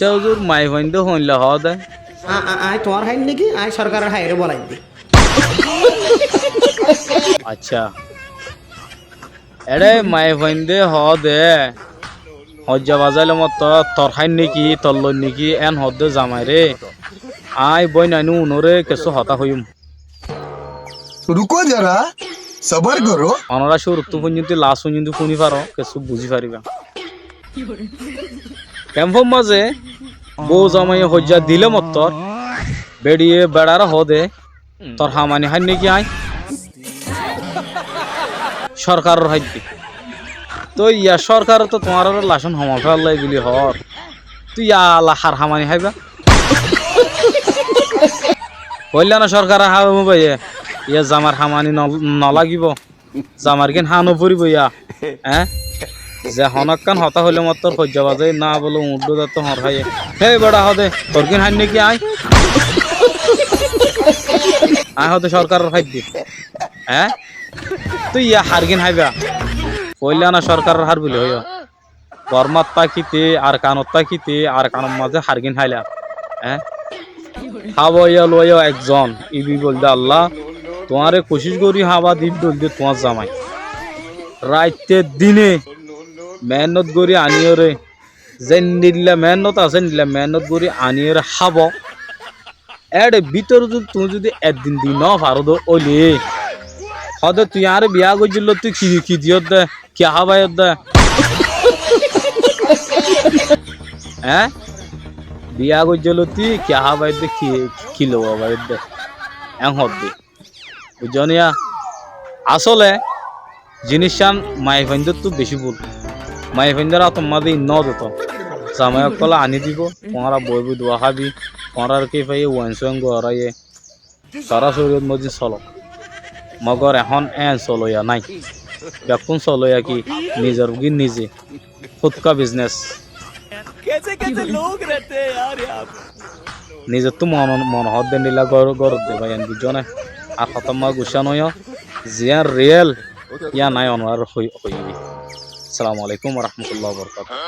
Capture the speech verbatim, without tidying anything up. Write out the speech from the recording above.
Accá huzur, maiyafuain de hoilla hoó de. A-, a-, aññí tuáñr háir né ki? Aññí sorkaror háiré bolaidde. Accá. Eçé maiyafuain de hoó de, hoijja bazaile mottor tor háir né ki, tor loi né ki, en hoó de zamairé. Aññí bóinainú unoré kessú hotá hoiyúm. Ruko zara, sabar koro. Onorá cúruttú fúinyontí las fúinyontí fúni faró, kessú buzí faribá. Kempór mazé bou zamaiye hoijja dilé mottor, beçiye beçaré hoó de, tor hamani háir né ki aññí? Sorkaror háir de. Tói yá sorkaror tó tuáñraré lacón homa féllai buli hoór. Tói yá ala har hamani háiba? Hoilla na sorkaror háiba baiye, yá zamar hamani no-, nolagibó. Zamar gín há noforibo yá. Eé? Ze honókkan hotá hoilé mottor foijja bazai na bóle uñçdó zatto hoñr háiye. Héi beça hoó de, tor gín háir né ki aññí? Aññí hoó de sorkaror háir de. Eé? Tui yá har gín háiba? Hoilla na sorkaror hár buli hoiyó. Bormát tákite, Arkanot tákite, Arkanor mazé har gín háila. Eé? Hába óiya luwa óiya ekzon, ibi boldé Allah, tuáñre kucíc gorí hába dibí boldé tuáñr zamai. Raitte dine meénnot gorí aníyoré, zendilla meénnot asé, endilla meénnot gorí aníyoré hábo. Éçe bútore zudi tuñí zudi eddin di nofaró dé óile, hoó de tui añáre biyá goijjíl tui ki, ki diyós dé? Kiyá hábayós dé? Eé? Biyá goijjé lóti kiyá hábayós dé, ki, ki lou hábayós dé? Eén hoódde. Buijjó niya? Asóle jiníccán maiyafuaindóttu bicí búl. Maiyafuaindór átor mazé iín nódito. Zamai ókkolé aní dibou, tuáñra boói boói duwa hábi, tuáñrár ki faiyé, uain suain goráiye. Sorá soriyót mozin soló. Mogor ehón éen soloiya nái. Bekkún soloiya ki? Nizor gín nize. Húdka biznes. Nizottú mon, mon hoódde endilla gor, goródde báiyain, buijjó né? Ar hotá mazé guccá noiyó. Ziyán riyél, yían aññí onoráre hoi, hoiyí. Assalamu alaikum wa rahmatullahi wa barakatuhu.